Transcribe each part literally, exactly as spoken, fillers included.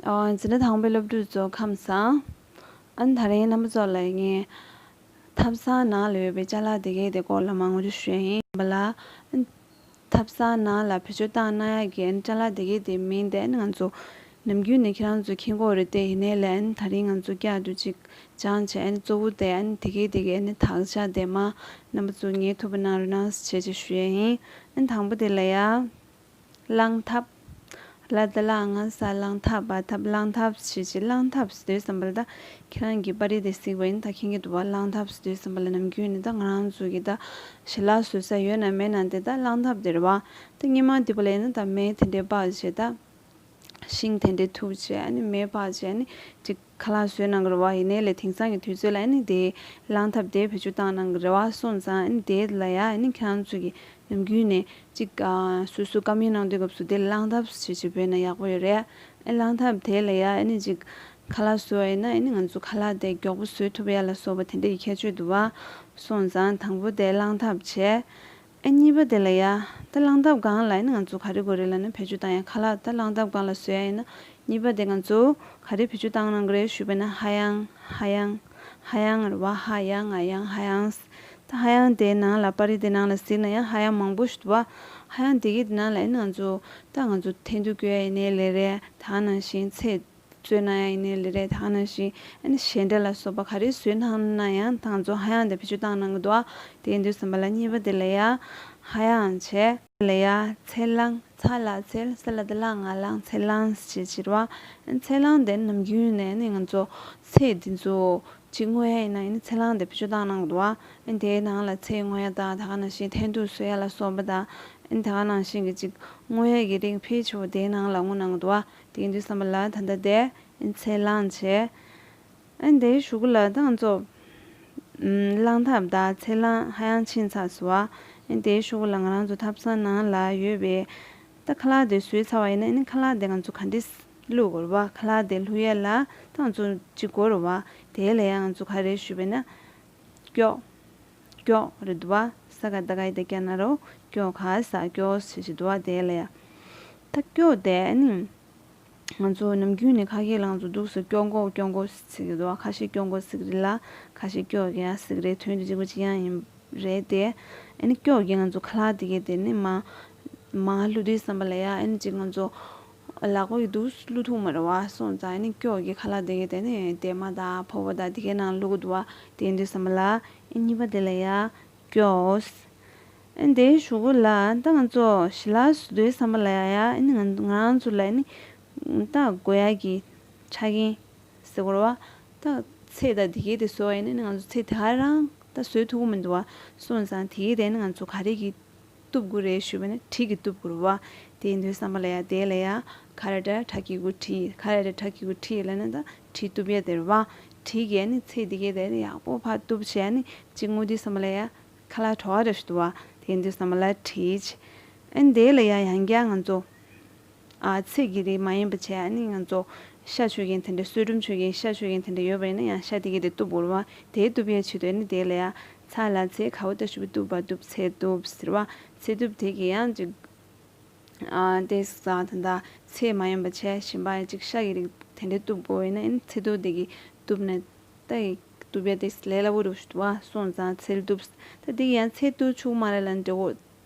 ཨོ། འཛིན་གྲྭ་དང་པོའི་སློབ་ཕྲུག་ཚོ་ཁམས་བཟང་། ཨ་ནི་དེ་རིང་རྣམ་པ་ཚོ་ལ་ངས་ཐབ་ཚང་ནང་ལ་ཡོད་པའི་ཅ་ལག་དེ་གའི་དེ་སྐོར་ལ་མར་ངོ་སྤྲོད་ཞུ་ཡ་ཡིན་པ་ལ། ཨ་ནི་ཐབ་ཚང་ནང་ལ་བེད་སྤྱོད་བཏང་གནང་ཡ་གི་ཨ་ནི་ཅ་ལག་དེ་གའི་དེ་མིང་དེ་ཨ་ནི་ང་ཚོ་ནམ་རྒྱུན་ནས་ཁྱེད་རང་ཚོ་མཁྱེན་གྱི་ཡོད་རེད་དེ། ཡིན་ནའི་ལས་ཨ་ནི་དེ་རིང་ང་ཚོ་བསྐྱར་དུ་ཅིག་སྦྱངས་བྱས། ཨ་ནི་གཙོ་བོ་དེ་ཨ་ནི་དེ་གའི་དེ་གའི་ཨ་ནི་དག་ཆ་དེ་མར་རྣམ་པ་ཚོ་ངེས་ཐུབ་པ་གནང་རོགས་གནང་ཞེས་ཅིག་ཞུ་ཡ་ཡིན། ཨ་ནི་དང་པོ་དེ་ལ་ཡ། གླང་ཐབས། ལ་ད་ལ་ང་ས་གླང་ཐབས། བ་ཐབས། གླང་ཐབས་ཞེས་བྱས། གླང་ཐབས་ཟེར་དུས་ཙམ་པ་ལ་ད་ཁྱེད་རང་གིས་པར་རིས་དེ་གཟིགས་པ་ཡིན་ན་ད་མཁྱེན་གྱི་འདུག་བ། གླང་ཐབས་ཟེར་དུས་ཙམ་པ་ལ་ནམ་རྒྱུན་ནས་ད་ང་རང་ཚོ་གི་ད་ཞལ་ལག་བཟོ་ས་ཡོད་ན་མེད་ན་དེ་ད་གླང་ཐབས་དེ་རེད་བ། ད་སྔོན་མ་དེ་པ་ལ་ཡིན་ན་ད་མེ་དེ་འདྲའི་སྤར་བྱས། ད་ཤིང་དེ་འདྲའི་འཐུ་བྱས། ཨ་ནི་མེ་སྤར་བྱས། ཨ་ནི་ཅིག་ཁ་ལག་བཟོས་གནང་གི་རེད་བ། ཡིན་ནའི་ལས་དེང་སང་གི་དུས་ཚོད་ལ་ཨ་ནི་དེའི་གླང་ཐབས་དེ་བེད་སྤྱོད་བཏང་གནང་གི་རེད་བ། སོང་ཙང་ཨ་ནི་དེ་ལ་ཡ་ཨ་ནི་ཁྱེད་རང་ཚོ་གི་ནམ་རྒྱུན་ནས་ཅིག་ཨ་སོ་སོ་བཀའ་མོལ་གནང་དུས་སྐབས་སུ་དེ་ལ་གླང་ཐབས་ཞེས་བྱས་བོས་ན་ཡག་པོ་ཡོད་རེད། ཨ་གླང་ཐབས་དེ་ལ་ཡ་ཨ་ནི་ཅིག་ཁ་ལག་བཟོ་བ་ཡིན་ན་ཨ་ནི་ང་ཚོ་ཁ་ལག་དེ་མགྱོགས་པོ་བཟོ་ཐུབ་ཡ་ལ་སོགས་པ་དེ་འདྲ་ཡི་ཁྱད་ཆོས་འདུག་བ། སོང་ཙང་དང་པོ་དེ་གླང་ཐབས་བྱས། ཨ་གཉིས་པ་དེ་ལ་ཡ། ད་གླང་ཐབས་སྒང་ལ་ཨ་ནི་ང་ཚོ་ག་རེ་དགོས་རེད་ལབ་ན་བེད་སྤྱོད་བཏང་ཡ་ཁ་ལག་ད་གླང་ཐབས་སྒང་ལ་བཟོ་ཡ་ཡིན་ན། གཉིས་པ་དེ་ང་ཚོ་ག་རེ་བེད་སྤྱོད་བཏང་གནང་གི་རེད་ཞུས་པ་ན་ཧ་ཡང་། ཧ་ཡང་། ཧ་ཡང་རེད་བ། ཧ་ཡང་། ང་ཡང་། ཧ་ཡང་། ད་ཧ་ཡང་དེའི་ནང་ལ་པར་རིས་དེ་ནང་ལ་གཟིགས་ན་ཡང་ཧ་ཡང་མང་པོ་ཞིག་འདུག་བ། ཧ་ཡང་དེ་གའི་དེ་ནང་ལ་ཨ་ནི་ང་ཚོ་ད་ང་ཚོ་འཐེན་ཐུག་སྐྱོ་ཡ་ཡིན་ནའི་ལས་རེད། ད་ག་ནང་བཞིན་ཚེ་བཙོས་གནང་ཡ་ཡིན་ནའི་ལས་རེད། ད་ག་ནང་བཞིན་ཨ་ནི་ཞལ་འདྲ་ལ་སོགས་པ་ག་རེ་བཟོས་གནང་ན་ཡང་ད་ང་ཚོ་ཧ་ཡང་དེ་བེད་སྤྱོད་བཏང་གནང་གི་འདུག་ཨ། དེ་ཡིན་དུས་ཙམ་པ་ལ་གཉིས་པ་དེ་ལ་ཡ་ཧ་ཡང་བྱས། ལ་ཡ་ཚེར་གླང་། ཚ་ལ་ཚེར། ས་ལ་ད་ལ་ང་གླང་། ཚེར་གླང་ཞེས་བྱ་བ། ཚེར་གླང་དེ་ནམ་རྒྱུན་ནས་ནི་ང་ཚོ་ཚེ་འདི་ཚོ་གཅིག་བརྔོ་ཡ་ཡིན་ན་ཡིན་ན་ཚེར་གླང་དེ་བེད་སྤྱོད་བཏང་གནང་གི་འདུག་ཨ། དེའི་ནང་ལ་ཚེ་བརྔོ་ཡ་དང་ད་ག་ནང་བཞིན་འཐེན་ཐུག་བཟོ་ཡ་ལ་སོགས་པ་དང་། ད་ག་ནང་བཞིན་གྱི་གཅིག་བརྔོ་ཡ་གི་རིགས་ཕལ་ཆེ་བ་དེའི་ནང་ལ་བརྔོ་གནང་གི་འདུག་ཨ། དེ་ཡིན་དུས་ཙམ་པ་ལ་ད་ལྟ་དེ་ཚེར་གླང་བྱས། ཨ་ནི་དེའི་གཞུག་གུ་ལ་ད་ང་ཚོ་གླང་ཐབས་དང་ཚེར་གླང་ཧ་ཡང་ཕྱིན་ཚར་སོང་བ། ཨ་ནི་དེའི་གཞུག་གུ་ལ་ང་རང་ཚོ་ཐབ་ཚང་ནང་ལ་ཡོད་པའི་ད་ཁ་ལག་དེ་བཟོས་ཚར་བ་ཡིན་ན། ཨ་ནི་ཁ་ལག་དེ་ང་ཚོ་ག་འདྲས་བླུག་དགོས་རེད་བ། ཁ་ལག་དེ་བླུག་ཡ་ལ་ད་ང་ཚོ་གཅིག་དགོས་རེད་བ། དེ་ལ་ཡང་ང་ཚོ་ག་རེ་ཞུས་པ་ཡིན་ན། སྐྱོགས། སྐྱོགས་རེད་འདུག་བ། ས་ག་ད་ག་ཡི་ད་སྐྱ་ན་རོ། སྐྱོགས། ག་ས་སྐྱོགས་ཞེས་བྱས་འདུག་བ། དེ་ལ་ཡ། ད་སྐྱོགས་དེ་ཨ་ནི། ང་ཚོ་ནམ་རྒྱུན་ནས་ཁ་སྐད་ལ་ང་ཚོ་འདུག་སེ་སྐྱོག་མགོ་སྐྱོག་མགོ་ཟེར་གྱི་འདུག་བ། ཁ་ཤས་སྐྱོག་མགོ་ཟེར་གྱི་རེད་ལ། ཁ་ཤས་སྐྱོག་གི་ཡ་ཟེར་གྱི་རེད། དོན་དེ་གཅིག་པ་གཅིག་རྐྱང་ཡིན་རེད་དེ། ཨ་ནི་སྐྱོག་གི་ང་ཚོ་ཁ་ལག་དེ་གའི་དེ་ནི་མ་མ་བླུགས་དུས་ཙམ་པ་ལ་ཡ་ཨ་ནི་ཅིག་ང་ཚོ་ལག་པ་གིས་འདུག་སེ་བླུགས་ཐུབ་མ་རེད་བ། སོང་ཙང་ཨ་ནི་སྐྱོག་གི་ཁ་ལག་དེ་གའི་དེ་ནི་སྡེར་མ་དང་ཕོར་པ་དང་དེ་གའི་ནང་བླུགས་འདུག་བ། དེ་ཡིན་དུས་ཙམ་པ་ལ་ཨ་གཉིས་པ་དེ་ལ་ཡ། སྐྱོགས། ཨ་ནི་དེའི་གཞུག་གུ་ལ་ད་ང་ཚོ་ཞལ་ལག་བཟོ་དུས་ཙམ་པ་ལ་ཡ་ཡ་ཨ་ནི་ང་ང་རང་ཚོ་ལ་ཨ་ནི་ད་དགོས་ཡ་གི་ཆ་རྐྱེན་ཟེར་དགོས་རེད་བ། ད་ཚེ་ད་དེ་གའི་དེ་བཟོ་བ་ཡིན་ན་ཨ་ནི་ང་ཚོ་ཚེ་དེ་ག་རང་ད་བཟོ་ཐུབ་ཀྱི་མི་འདུག་བ། སོང་ཙང་དེ་གའི་དེ་ནི་ང་ཚོ་ག་རེ་གི་གཏུབ་དགོས་རེད་ཞུས་པ་ན་གྲི་གིས་གཏུབ་དགོས་རེད་བ། དེ་ཡིན་དུས་ཙམ་པ་ལ་ཡ་དེ་ལ་ཡ་ཁ་ར་ཏ་ཁྲ་གི་གུ་ཁྲི། ཁ་ར་ཏ་ཁྲ་གི་གུ་ཁྲི་ལབ་ན་ད་གྲི་གཏུབ་ཡ་དེ་རེད་བ། གྲི་གིས་ཨ་ནི་ཚེ་དེ་གའི་དེ་ནི་ཡག་པོ་ཕར་གཏུབ་བྱས་ཨ་ནི་གཅིག་བརྔོས་དུས་ཙམ་པ་ལ་ཡ། ཁ་ལག་བྲོ་བ་རེ་ཞིག་འདུག་བ། དེ་ཡིན་དུས་ཙམ་པ་ལ་བྲིས། ཨ་ནི་དེ་ལ་ཡ་ཡང་བསྐྱར་ང་ཚོ། ཨ་ཚེ་གི་རིགས་མ་ཡིན་པ་བྱས་ཨ་ནི་ང་ཚོ་ཤ་མཆོད་མཁན་དེ་འདྲ། གསོལ་ཀྲུམ་མཆོད་མཁན་ཤ་མཆོད་མཁན་དེ་འདྲ་ཡོད་པ་ཡིན་ན་ཡང་ཤ་དེ་གི་དེ་གཏུབ་དགོས་རེད་བ། དེ་གཏུབ་ཡའི་ཆེད་དུ་ཨ་ནི་དེ་ལ་ཡ་ཚ་ལ་ཚེ་ག་བ་ཏ་ཞབས་ཀྱུ་གཏུབ་པ་གཏུབ་ཚེ་གཏུབ་ཟེར་བ། ཚེ་གཏུབ་དེ་གི་ཡང་ཅིག་ཨ་དེ་ས་ད་ད་ཚེ་མ་ཡིན་པ་བྱས་གཞན་པ་ཡང་ཅིག་ཤ་གི་རིགས་དེ་འདྲ་གཏུབ་དགོས་ཡིན་ན་ཨ་ནི་ཚེ་གཏུབ་དེ་གི་གཏུབ་ན་ད་ཡི་གཏུབ་ཡ་དེ་ལས་སླ་བོ་རུ་ཞུ་བ། སོང་ཙང་ཚེ་གཏུབ་ད་དེ་ཡང་ཚེ་གཏུབ་ཆོག་མ་རེད་ལབ་འདྲ་བོ།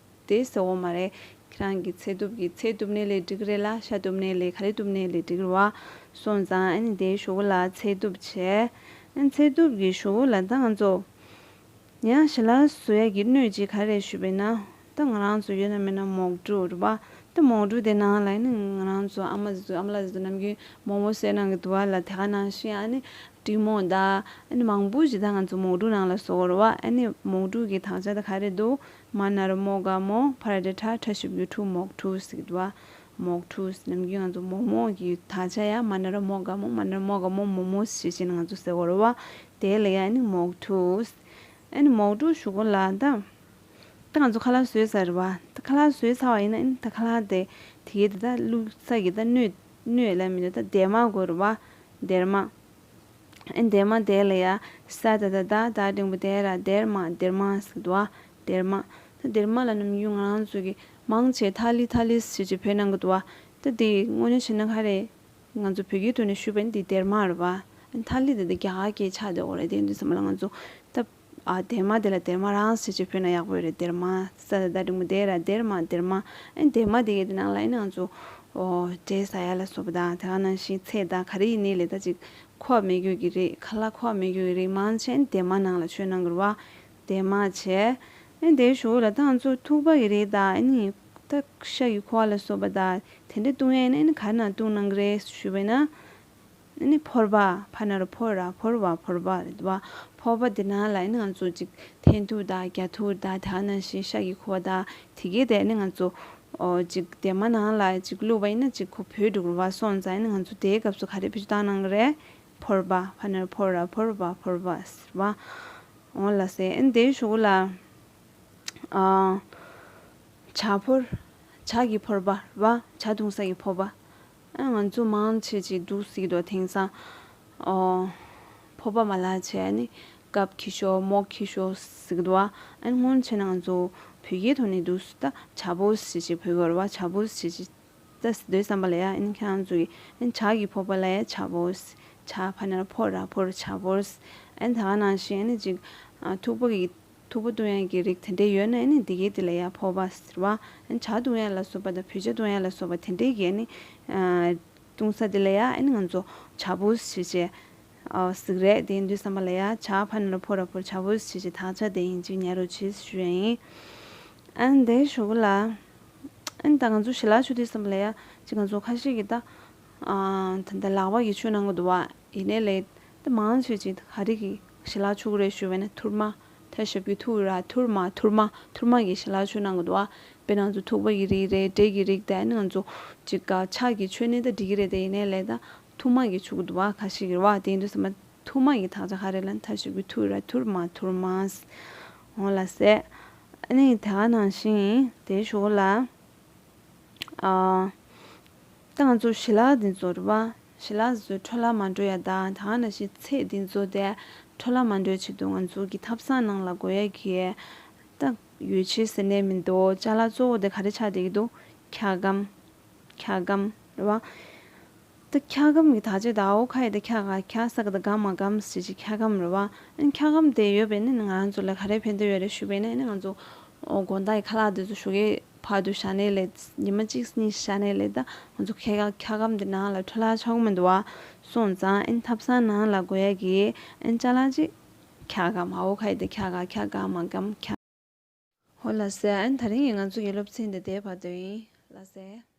དེ་ཟེར་བ་མ་རེད། ཁྱེད་རང་གི་ཚེ་གཏུབ་ཀྱི་ཚེ་གཏུབ་ནའི་ལས་འགྲིག་རེད་ལ། ཤ་གཏུབ་ནའི་ལས་ག་རེ་གཏུབ་ནའི་ལས་འགྲིག་རེད་བ། སོང་ཙང་ཨ་ནི་དེའི་གཞུག་གུ་ལ་ཚེ་གཏུབ་བྱས། ཨ་ནི་ཚེ་གཏུབ་ཀྱི་གཞུག་གུ་ལ་ད་ང་ཚོ་ཡང་ཞལ་ལག་བཟོ་ཡ་གི་སྣོད་ཅིག་ག་རེ་ཞུས་པ་ཡིན་ན། ད་ང་རང་ཚོ་ཡོད་ན་མེད་ན་མོག་ཕྲུག་རེད་བ། ད་མོག་ཕྲུག་དེ་ནང་ལ་ཨ་ནི་ང་རང་ཚོ་ཨ་མ་ཟེར་ཚོ་ཨ་མ་ལགས་ཟེར་ཚོ་ནམ་རྒྱུན་མོག་མོག་བཟོས་གནང་གི་འདུག་བ་ལ། དེ་ག་ནང་བཞིན་ཨ་ནི་འབྲི་མོག་དང་ཨ་ནི་མང་པོ་ཞིག་ད་ང་ཚོ་མོག་ཕྲུག་ནང་ལ་བཟོ་དགོས་རེད་བ། ཨ་ནི་མོག་ཕྲུག་གི་དག་ཆ་ད་ག་རེ་འདུག་མ་ན་རོ་མོ་ག་མོ། ཕ་ར་ཏ་ཁྲ། ཁྲ་ཞབས་ཀྱུ་ཁྲུ། མོག་ཕྲུག་ཟེར་གི་འདུག་བ། མོག་ཕྲུག་ནམ་རྒྱུན་ང་ཚོ་མོག་མོག་གི་དག་ཆ་ཡ་མ་ན་རོ་མོ་ག་མོ། མ་ན་རོ་མོ་ག་མོ། མོག་མོག་ཞེས་བྱས་ནས་ང་ཚོ་ཟེར་དགོས་རེད་བ། དེ་ལ་ཡ་ཨ་ནི་མོག་ཕྲུག་ཨ་ནི་མོག་ཕྲུག་གཞུག་གུ་ལ་ད། ད་ང་ཚོ་ཁ་ལག་བཟོས་ཚར་རེད་བ། ད་ཁ་ལག་བཟོས་ཚར་བ་ཡིན་ན་ཨ་ནི་ད་ཁ་ལག་དེ་དེ་གའི་དེ་ད་བླུགས་ས་གི་ད་སྣོད་སྣོད་ལ་མི་འདུག་ད་སྡེར་མ་དགོས་རེད་བ། སྡེར་མ། ཨ་ནི་སྡེར་མ་དེ་ལ་ཡ་ས་ད་ད་ད་ད་འགྲེང་བུ་དེ་ར་སྡེར་མ། སྡེར་མ་ཟེར་གི་འདུག་བ། སྡེར་མ། ད་སྡེར་མ་ལ་ནམ་རྒྱུན་ང་རང་ཚོ་གི་མང་ཆེ་ཐ་ལི་ཐ་ལི་ཟེར་ཅིག་བོས་གནང་གི་འདུག་བ། ད་དེ་དངོས་གནས་བྱས་ན་ག་རེ། ང་ཚོ་བོད་སྐད་ཐོག་ནས་ཞུས་པ་ཡིན་ན་འདི་སྡེར་མ་རེད་བ། ཨ་ནི་ཐ་སྙད་དེ་འདི་རྒྱ་གར་སྐད་ཆགས་བསྡད་ཡོད་རེད། དེ་འདི་ཚང་མ་ལ་ང་ཚོ་ད་ཨ་སྡེར་མ་དེ་ལ་སྡེར་མ་རང་ཟེར་བྱས་བོས་ན་ཡག་པོ་ཡོད་རེད། སྡེར་མ། ས་ད་ད་འགྲེང་བུ་སྡེ་ར་སྡེར་མ་སྡེར་མ། ཨ་ནི་སྡེར་མ་དེ་གའི་དེ་ནང་ལ་ཨ་ནི་ང་ཚོ་ཨོ་འབྲས་ཟ་ཡ་ལ་སོགས་པ་དང་དེ་ག་ནང་བཞིན་ཚལ་དང་ག་རེ་ཡིན་ནའི་ལས་ད་ཅིག་མཁོ་བ་མེད་རྒྱུ་གི་རིགས། ཁ་ལག་མཁོ་བ་མེད་རྒྱུ་གི་རིགས་མང་ཆེ་ཨ་ནི་སྡེར་མ་ནང་ལ་བཅོས་གནང་གི་རེད་བ། སྡེར་མ་བྱས། ཨ་ནི་དེའི་གཞུག་ལ་ད་ང་ཚོ་ཐུག་པ་གི་རིགས་དང་ཨ་ནི་ད་ཤ་ཡི་ཁུ་བ་ལ་སོགས་པ་དང་དེ་འདྲ་བཏུང་ཡས་ནི་ཨ་ནི་ག་རེ་ནང་བཏུང་གནང་གི་རེད་ཞུས་པས་ན། ཨ་ནི་ཕོར་པ། ཕ་ན་རོ་ཕོ་ར་ཕོར་བ་ཕོར་པ་རེད་བ། ཕོར་པ་དེ་ནང་ལ་ཨ་ནི་ང་ཚོ་ཅིག་འཐེན་ཐུག་དང་རྒྱ་ཐུག་དང་དེ་ག་ནང་བཞིན་ཤ་ཡི་ཁུ་བ་དང་དེ་གའི་དེ་ཨ་ནི་ང་ཚོ་ཨོ་ཅིག་སྡེར་མ་ནང་ལ་ཅིག་བླུགས་པ་ཡིན་ན་ཅིག་ཁོ་བུད་འགྲོ་གི་རེད་བ། སོང་ཙང་ཨ་ནི་ང་ཚོ་དེའི་སྐབས་སུ་ག་རེ་བེད་སྤྱོད་བཏང་གནང་གི་རེད། ཕོར་པ། ཕ་ན་རོ་ཕོ་ར་ཕོར་བ་ཕོར་པ་ཟེར་བ། འོ་ལགས་སེ། ཨ་ནི་དེའི་གཞུག་ལ། ཨ། ཇ་ཕོར། ཇ་གི་ཕོར་པ་རེད་བ། ཇ་བཏུང་ས་གི་ཕོར་པ། ཨ་ང་ཚོ་མང་ཆེ་ཅིག་འདུག་ཟེར་གྱི་འདུག་དེང་སང་། ཨོ། ཕོར་པ་མ་ལག་བྱས་ནི་ཀབ་འཁྱེར་ཤོག་མོག་འཁྱེར་ཤོག་ཟེར་གྱི་འདུག་ཨ་ནི་སྔོན་ཆད་ན་ང་ཚོ་བོད་སྐད་ཐོག་ནས་འདུག་ཟེར་ད་ཇ་ཕོར་ཟེར་བྱས་བོད་སྐད་རེད་བ། ཇ་ཕོར་ཟེར་བྱས། ད་ཟེར་དུས་ཙམ་པ་ལ་ཡ་ཨ་ནི་ཁྱེད་རང་ཚོ་གི་ཨ་ནི་ཇ་གི་ཕོར་པ་ལ་ཡ་ཇ་ཕོར། ཇ་ཕ་ན་རོ་ཕོ་ར་ཕོར་ཇ་ཕོར། ཨ་ནི་ད་ག་ནང་བཞིན་ཨ་ནི་ཅིག་ཨ་ཐུག་པ་གི་ཐུག་པ་བཏུང་ཡག་གི་རིགས་དེ་འདྲས་ཡོད་ན་ཨ་ནི་དེ་གའི་དེ་ལ་ཡ་ཕོར་པ་ཟེར་བ། ཨ་ནི་ཇ་བཏུང་ཡག་ལ་སོགས་པ་དང་བོད་ཇ་བཏུང་ཡག་ལ་སོགས་པ་དེ་འདྲས་ཀྱི་ཨ་ནི་ཨ་བཏུང་ས་དེ་ལ་ཡ་ཨ་ནི་ང་ཚོ་ཇ་ཕོར་ཟེར་བྱས། ཨ་ཟིག་རེད། དེ་ཡིན་དུས་ཙམ་པ་ལ་ཡ་ཇ་ཕ་ན་རོ་ཕོ་ར་ཕོར་ཇ་ཕོར་ཟེར་བྱས་དག་ཆ་དེ་ཡིན་གཅིག་ཉར་རོགས་བྱེད་ཞུ་ཡ་ཡིན། ཨ་ནི་དེའི་གཞུག་ལ། ཨ་ནི་ད་ང་ཚོ་ཞལ་ལག་མཆོད་དུས་ཙམ་པ་ལ་ཡ་ཅིག་ང་ཚོ་ཁ་ཤས་ཀྱིས་ད། ཨ་ད་ལྟ་ལག་པ་གིས་མཆོད་གནང་གི་འདུག་བ། ཡིན་ནའི་ལས་ད་མང་ཆེ་ཅིག་ག་རེ་གིས་ཞལ་ལག་མཆོད་ཀྱི་རེད་ཞུས་པས་ན་ཐུར་མ། ད་ཞབས་ཀྱུ་ཐུར་ར་ཐུར་མ་ཐུར་མ་ཐུར་མ་གིས་ཞལ་ལག་མཆོད་གནང་གི་འདུག་བ། དཔེར་ན་ང་ཚོ་ཐུག་པ་གི་རིགས་རེད། འབྲས་ཀྱི་རིགས་དེ་ཨ་ནི་ང་ཚོ་ཅིག་ག་ཕྱག་གིས་མཆོད་ནའི་ད་འགྲིག་གི་རེད་དེ། ཡིན་ནའི་ལས་ད་ཐུར་མ་གིས་མཆོད་ཀྱི་འདུག་བ། ཁ་ཤས་ཀྱིས་རེད་བ། དེ་ཡིན་དུས་ཙམ་པ་ཐུར་མ་གི་དག་ཆ་ག་རེ་ལབ་ན་ད་ཞབས་ཀྱུ་ཐུར་ར་ཐུར་མ་ཐུར་མ། འོ་ལགས་སེ། ཨ་ནི་དེ་ག་ནང་བཞིན་དེའི་གཞུག་ལ། ཨ། ད་ང་ཚོ་ཞལ་ལག་འདི་ཚོ་རེད་བ། ཞལ་ལག་འདི་ཚོ་འཕྲོ་བརླག་མ་འགྲོ་ཡ་དང་དེ་ག་ནང་བཞིན་ཚེག་འདི་ཚོ་དེ་འཕྲོ་བརླག་མ་འགྲོ་ཆེད་དུ་ང་ཚོ་གི་ཐབ་ཚང་ནང་ལ་དགོས་ཡ་གི་ད་ཡོ་བྱད་ཟེར་ནའི་མི་འདུག་ཅ་ལག་གཙོ་བོ་དེ་ག་རེ་ཆགས་བསྡད་ཀྱི་འདུག་འཁྱག་སྒམ། འཁྱག་སྒམ་རེད་བ། ད་འཁྱག་སྒམ་གྱི་དག་ཆ་ད་ཨའོ་ཁ་ཡི་ད་འཁྱག་ག་འཁྱག་ས་ག་ད་སྒམ་མ་སྒམ་ཟེར་གྱི་འཁྱག་སྒམ་རེད་བ། ཨ་ནི་འཁྱག་སྒམ་དེ་ཡོད་པས་ནི་ང་རང་ཚོ་ལ་ག་རེ་ཕན་ཐོགས་ཡོད་རེད་ཞུས་པས་ན་ཨ་ནི་ང་ཚོ་དགོང་དག་གི་ཁ་ལག་དེ་ཚོ་ཞོགས་ཀས་བར་དུ་བཞག་ནའི་ལས། ཉི་མ་གཅིག་གཉིས་བཞག་ནའི་ལས་ད་ང་ཚོ་ཁྱག་འཁྱག་སྒམ་དེ་ནང་ལ་འཕྲོ་བརླག་ཆགས་ཀྱི་མི་འདུག་བ། སོང་ཙང་ཨ་ནི་ཐབ་ཚང་ནང་ལ་དགོས་ཡ་གི་ཨ་ནི་ཅ་ལག་ཅིག་འཁྱག་སྒམ། ཨའོ་ཁ་ཡི་ད་འཁྱག་ག་འཁྱག་སྒམ་མ་སྒམ་འཁྱག་ཧོ་ལགས་སེ། ཨ་ནི་ད་རིང་གི་ང་ཚོ་གི་སློབ་ཚན་དེ་དེའི་བར་དུ་ཡིན། ལགས་སེ།